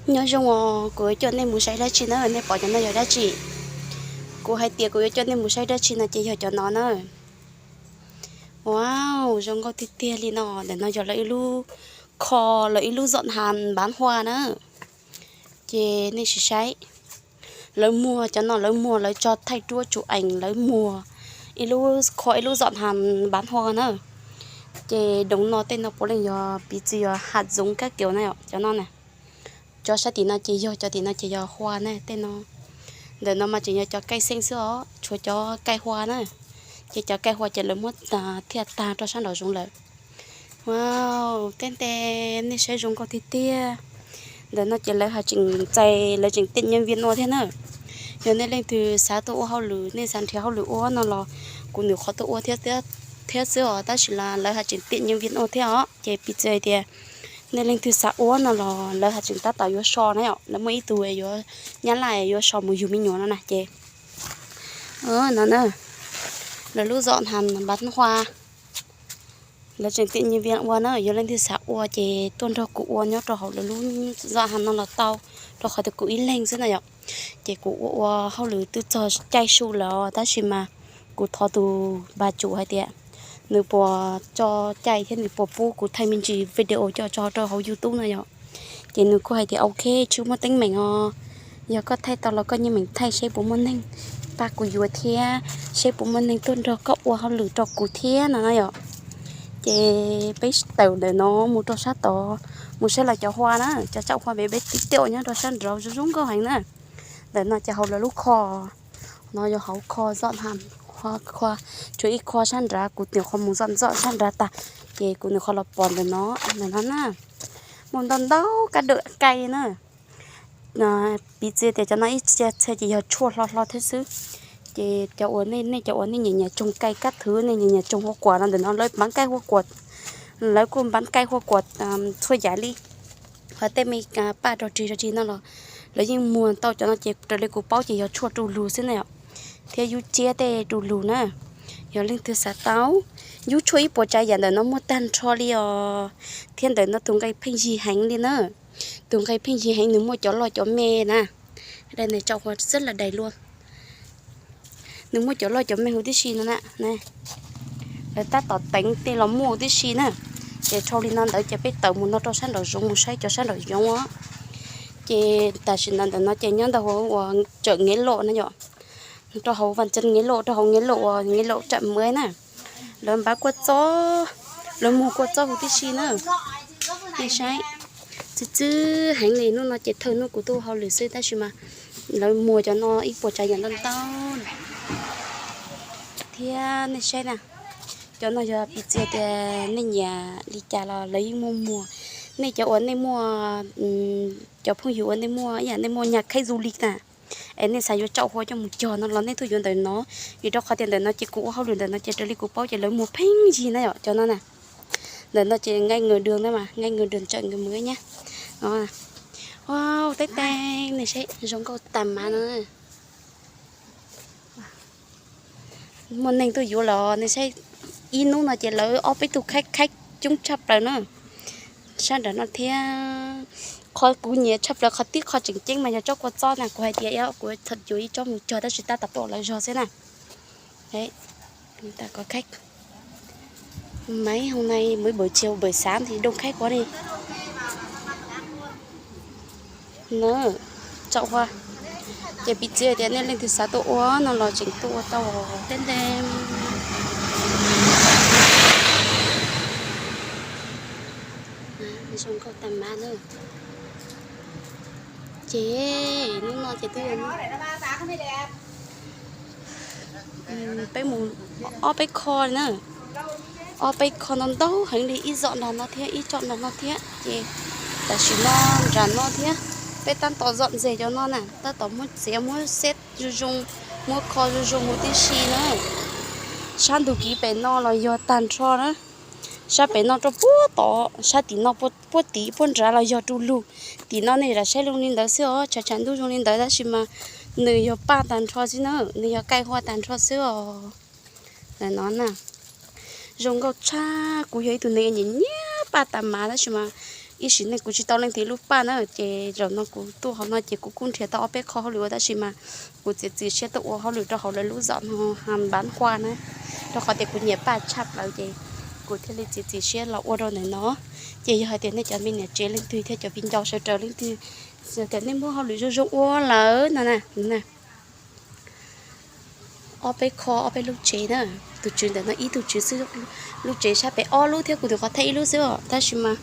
Nyob zoo os, kuv yuav coj nej mus saib dab tsi na, nej pom cov no yog dab tsi? Kuv hais tias kuv yuav coj nej mus saib dab tsi no ces yog cov no na. Wow, zoo nkauj tiag tiag li no. Ntawm no yog lawv ib lub kho, lawv ib lub zom has npav hua na. Ces nej sim saib, lawv muag cov no, lawv muag lawv tso thaij ruab tsum ees, lawv muag ib lub kho ib lub zom has npav hua na. Ces doos no tej no puav leej yog piv txwv yog hạt giống các kiểu na, cov no na. Cov sab tim no ces yog, cov tim no ces yog hua na tej no. Ntawm no mas tseem yog cov kaij xeej xwb os, tshuav cov kaij hua na. Ces cov kaij hua ces lawv muab thiaj tag rau sab nraum zoov lawm. Wow, tej ntawd nej saib zoo nkauj tiag tiag. Ntawm no ces lawv haj tseem txais, lawv tseem tiaj nyeej viaj ua thiab na. Yog nej leej twg xav tuaj ua hauj lwm, nej xav nrhiav hauj lwm ua no los kuv nws qhov tuaj ua thiab xwb os, tab sis lawv haj tseem tiaj nyeej viaj ua thiab os. Ces piv txwv hais tias nej leej twg xav ua no los lawv haj tseem tab tom yuav so na yom, lawv muaj ib tug yuav, nyab laj yuav so mus yug me nyuam no na ces no na, lawv lub zom has npav hua, lawv tseem tiaj nyeej viaj ua na. Yog leej twg xav ua ces tuaj nrog kuv ua nyob rau hauv lawv lub zom has no los tau, rau qhov tias kuv ib leeg xwb na yom. Ces kuv ua ua hauj lwm twb txog caij su lawm tab sis mas kuv thov tus bà chủ hais tias nws puas tso caij thiab nws puas pub kuv thaij me ntsis video coj tso rau hauv YouTube no yom. Ces nws kuj hais tias ok, tsis muaj teeb meem os, yog koj thaij tau los koj yeej meem thaij seb puas muaj neeg pab kuv yuav thiab seb puas muaj neeg tuaj nrog koj ua hauj lwm rau kuv thiab no na yom. Ces peb tawm ntawm no mus rau sab tod, mus saib lawv cov hua na, cov tsam hua peb peb tib tiaj nyob rau sab nraud zoo zoo nkauj heev na. Ntawm no ces hauv lawv lub kho, no yog hauv kho zom has, tshuav ib kho sab nrad, kuv nyuam qhuav mus zom zom sab nrad tag, ces kuv nyuam qhuav los pom ntawm no, ntawm no na, muaj ntau ntau kab dawm kaij na. Piv txwv tias cov no ib txhia ces yog tshuaj hlo hlo thiab xwb. Ces cov uas nej, nej cov uas nej nyiam nyiam tsoog kaij kab thwv, nej nyiam nyiam tsoog hua kuam no ntawm no lawv npav kaij hua kuam, lawv kuj npav kaij hua kuam txhua yam li. Hos tej me paj rog rig rog rig no los lawv yeej muag tau cov no ces raws li kuv paub ces yog tshuaj du lug xwb na yom, thiab yub tsiab tej du lug na. Yog leej twg xav tau, yub tshuaj ib puas tsav yam ntawm no muaj tag nrho li os. Thiab ntawm no tus nqaij pheej yig heev li na. Tus nqaij pheej yig heev, nws muaj cov loj cov me na. Dai ne, tsau hua xab la dais luaj. Nws muaj cov loj cov me huv tib si no na. Lawv tab tom teev tej los muaj huv tib si na. Ces dhau li no ntawd ces peb tawm mus no rau sab nraum zoov mus saib cov sab nraum zoov os. Ces tam sim no ntawm no ces nyob ntawm hauv uas tsawm Ngev Lom na yom, rau hauv Vam Cen Ngev Lom, rau hauv Ngev Lom uas Ngev Lom Trạm Mới na. Lawv npaj kua txob, lawv muag kua txob huv tib si na. Nej saib, txwv txwv heev li. Hnub no ces thawj hnub kuv tuaj hauj lwm xwb tab sis mas lawv muag cov no ib puas tsav yam ntau ntau thiab. Nej saib na, cov no yog piv txwv tias nej nyiam li cas los lawv yeej muaj muag. Nej cov uas nej muaj, cov phooj ywg uas nej muaj ib yam nej muaj nhà khách du lịch na, es nej xav yuav tsau hua coj mus cog no los nej tuaj yuav ntawm no, vim rau qhov tias ntawm no ces kuv ua hauj lwm ntawm no ces raws li kuv paub ces lawv muag pheej yig na yom, cov no na. Ntawm no ces ngay ngược đường na, mà ngay ngược đường chợ Người Mới nhá. Wow, teb teb nej saib zoo nkauj tag mas no. Muaj neeg tuaj yuav los nej saib, ib hnub no ces lawv ob peb tug khaib, khaib coob tshaj plaws na. Sab nram no thiab, qhov kuv nyiam tshaj plaws qhov tib qho tseem ceeb mas yog tsob kua txob na, kuv hais tias kuv yuav ib tsob mus cog tab sis tab tom pom lawv zog xwb na. Mấy hôm nay mới buổi chiều, buổi sáng thì đông khách quá đi. Tsau hua, ces piv txwv tias nej leej twg xav tuaj ua no los tseem tuaj ua tau teb nteg. Zoo nkauj tag mas na. Ces hnub no ces twb yog peb mus ob peb kho li na, ob peb kho no ntau heev li, ib zom nram no thiab ib zom nram no thiab. Ces tam sim no nram no thiab, peb tab tom zom ntxeg cov no na, tab tom muab txiav muab xeb zoo zoo, muab kho zoo zoo huv tib si na. Sab ntug kiv pem no los yog tag nrho na, sab pem no rau puag tod, sab tim no puag tim puag nrad los yog du lug. Tim no nej lam saib zoo li ntawd xwb os, tshav tshav ntuj zoo li ntawd tab sis mas nws yog paj tag nrho xwb na, nws yog kaij hua tag nrho xwb os. Ntawm no na, zoo nkauj tshaj, kuv yog ib tug neeg nyiam nyiam paj tas mas tab sis mas ib sim neej kuv tsis tau leej twg lub paj na, ces zaum no kuv tuaj hauv no ces kuv kuj nrhiav tau ob peb qho hauj lwm ua tab sis mas kuv txiav txim siab tuaj ua hauj lwm rau hauv lawv lub zos no ha npav nqua na, rau qhov tias kuv nyiam paj tshaj plaws ces kuv thiaj li txiav txim siab los ua rau ntawm no. Ces yog hais tias nej cov me niam tsev leej twg thiab cov viv ncaus sawv daws leej twg tias nej muaj hauj lwm zoo zoo ua lawm no na, ob peb qho ob peb lub tsev na, tus tswv ntawm no ib tug tswv xwb, lub tsev sab pem ob lub thiab kuv tus qhov thaij ib lub xwb os tab sis mas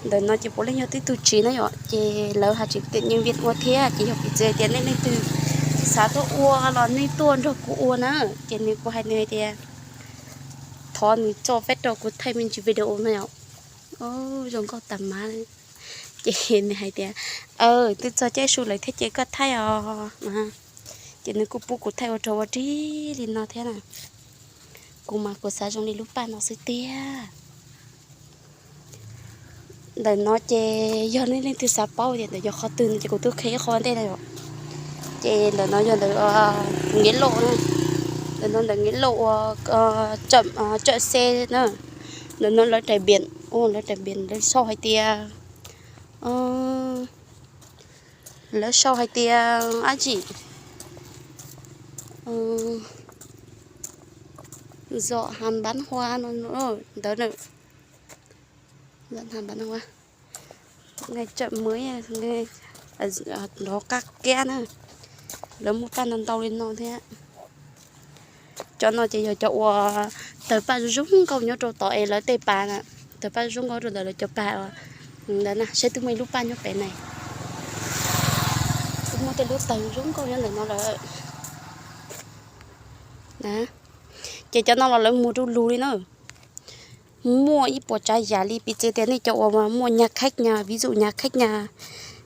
ntawm no ces puav leej yog tib tug tswv na yom, ces lawv hais tseem tiam nyeem vias ua thiab ces yog piv txwv hais tias nej leej twg xav tuaj ua los nej tuaj nrog kuv ua na. Ces nws kuv hais nws hais tias thov nws tso peb rau kuv thaij me ntsis video no yom. Zoo nkauj tas mas. Ces nws hais tias twb txog caij su lawm thiab ces koj thaij os. Ces nws kuj pub kuv thaij ua rau ua rig li no thiab na. Kuv mas kuv xav zoo li lub paj no xwb tiag. Ntawm no ces yog nej leej twg xav paub tias ntawm yog qhov twg no ces kuv twb qhia ib qho ua ntej na yom. Ces ntawm no yog ntawm nkev lauj, ntawm no ntawm nkev lauj ua tsawm xe na. Ntawm no lawv rais npias, lawv rais npias lawv sau hais tias, lawv sau hais tias dab tsi, zom has npav hua no ntawd, zom has npav hua, nqe tsawm maj, nrov qab kiab na. Lawv muaj paj ntau ntau li no thiab. Cov no ces yog cov uas tawg paj zoo zoo nkauj nyob rau tod es lawv tej pas, tawg paj zoo nkauj rau ntawm lawv cov pas ntawd na. Saib twb muaj ib lub paj nyob pem ne, twb muaj tej lub tawg zoo nkauj nyob ntawm no lawm. Ces cov no los lawv muag du lug li na. Muaj ib puas tsav yam li piv txwv tias nej cov uas muaj nyag khaib nyag, vis zum nyag khaib nyag,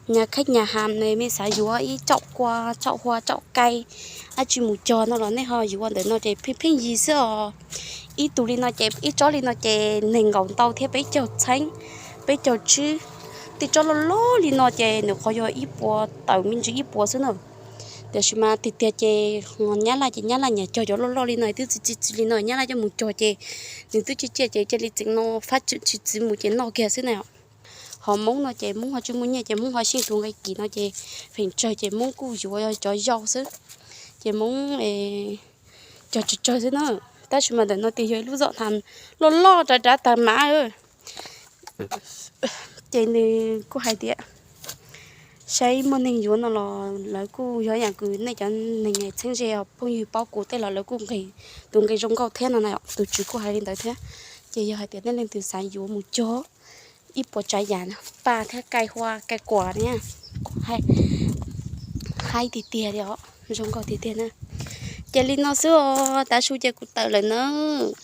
nyag khaib nyag has ne, nej xav yuav ib tsaum kua tsaum hua tsaum kai dab tsi mus cog no los nej ho yuav ntawm no ces pheej pheej yig xwb os. Ib tug li no ces ib tsob li no ces nees nkaum ntau thiab peb caug txheeb, peb caug tsib. Tej tsob loj loj li no ces nws qhov yog ib puas tawm me ntsis ib puas xwb na. Tiam sis mas tiag tiag ces nyab laj ces nyab laj nyiam cog cov loj loj li no twb txi txi txi li no, nyab laj coj mus cog ces nws twb ciaj ciaj ces cia li txeev no fab tswm tsis txwv mus ces noj kiag xwb na. Ho Hmoob no ces Hmoob ho tsis muaj nyiaj ces Hmoob ho xyeej tus nqe kim no ces feem tsawg ces Hmoob kuj yuav cov yau xwb. Ces Hmoob cog tsawg tsawg xwb na. Tab sis mas ntawm no tias yog ib lub zom has loj loj rav rav tag mas. Ces nws kuj hais tias saib muaj neeg yuav no los lawv kuj yog ib yam kws nej cov neeg txheeb ze phooj ywg paub kuv tej los lawv kuj nqis tus nqe zoo nkauj thiab no na. Tus tswv kuj hais li ntawd thiab. Ces yog hais tias nej leej twg xav yuav mus cog ib puas tsav yam, paj thiab kai hua kai kuam na, haib tiag tiag li os, zoo nkauj tiag tiag na. Ces li no xwb os, tav su ces kuv tawm lawm nawb.